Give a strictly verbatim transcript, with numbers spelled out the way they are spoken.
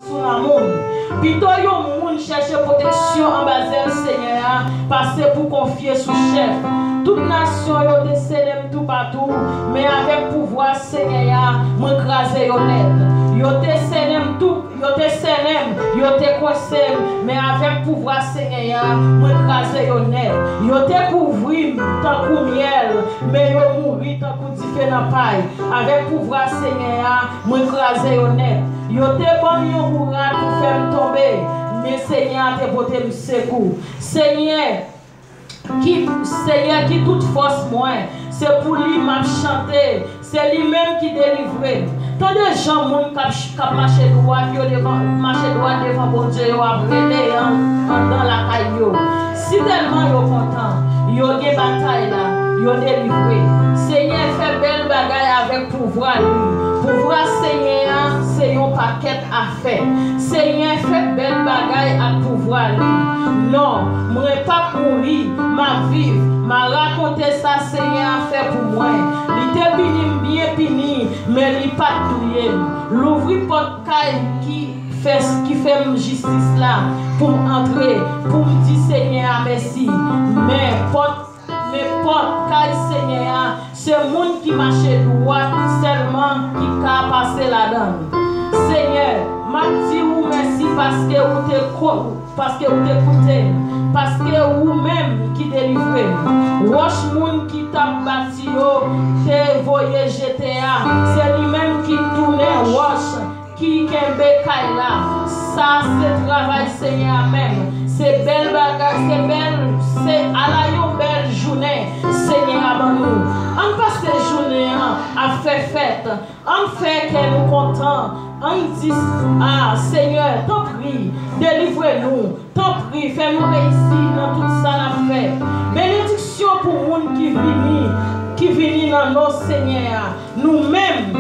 sou nan moun. Pito yon moun chèche pwoteksyon anba zèl Senyè a pase pou konfye sou chèf. Tout nasyon yo te sènen m toupatou, men avèk pouvwa Senyè a, mwen kraze yo nèt. Yo te sènen m tou, yo te sènen m, yo te kwense m, men avèk pouvwa Senyè a, mwen kraze yo nèt. Yo te kouvri m tankou myèl, men yo mouri tankou dife nan pay. Avèk pouvwa Senyè a, mwen kraze yo nèt. Yo te ban m yon bourad pou fè m tonbe, men Senyè a te pote m sekou. Senyè ki, Senyè ki tout fòs mwen, se pou li m ap chante, se li menm ki delivre m. Tande jan moun k ap, k ap mache dwat yo devan, mache dwat devan Bondye yo ap rele an, anndan lakay yo. Sitèlman yo kontan, yo gen batay la, yo delivre. Senyè fè bèl bagay avèk pouvwa li. Pouvwa Senyè a se yon pakèt afè. Senyè fè bèl bagay ak pouvwa li. Non, mwen p ap mouri, m ap viv. M a rakonte sa Senyè a fè pou mwen. Li te pini m byen pini, men li pa t touye m. Louvri pòt kay ki fè, ki fè m jistis la pou m antre, pou m di Senyè a mèsi. Men pòt, men pòt kay Senyè a, se moun ki mache dwat sèlman ki ka pase ladan l. Senyè, m ap di ou mèsi paske ou te ko-, paske ou te koute m, paske ou menm ki delivre m. Wòch moun ki t ap bati yo te voye jete a, se li menm ki tounen wòch ki kenbe kay la. Sa se travay Senyè a menm. Se bèl bagay, se bèl, se ala yon bèl jounen Senyè a ban nou. Ann pase jounen an ap fè fèt. Ann fè kè nou kontan. Ann di, a, Senyè, tanpri, delivre nou. Tanpri, fè nou reyisi nan tout sa n ap fè. Benediksyon pou moun ki vini, ki vini nan non Senyè a. Nou menm,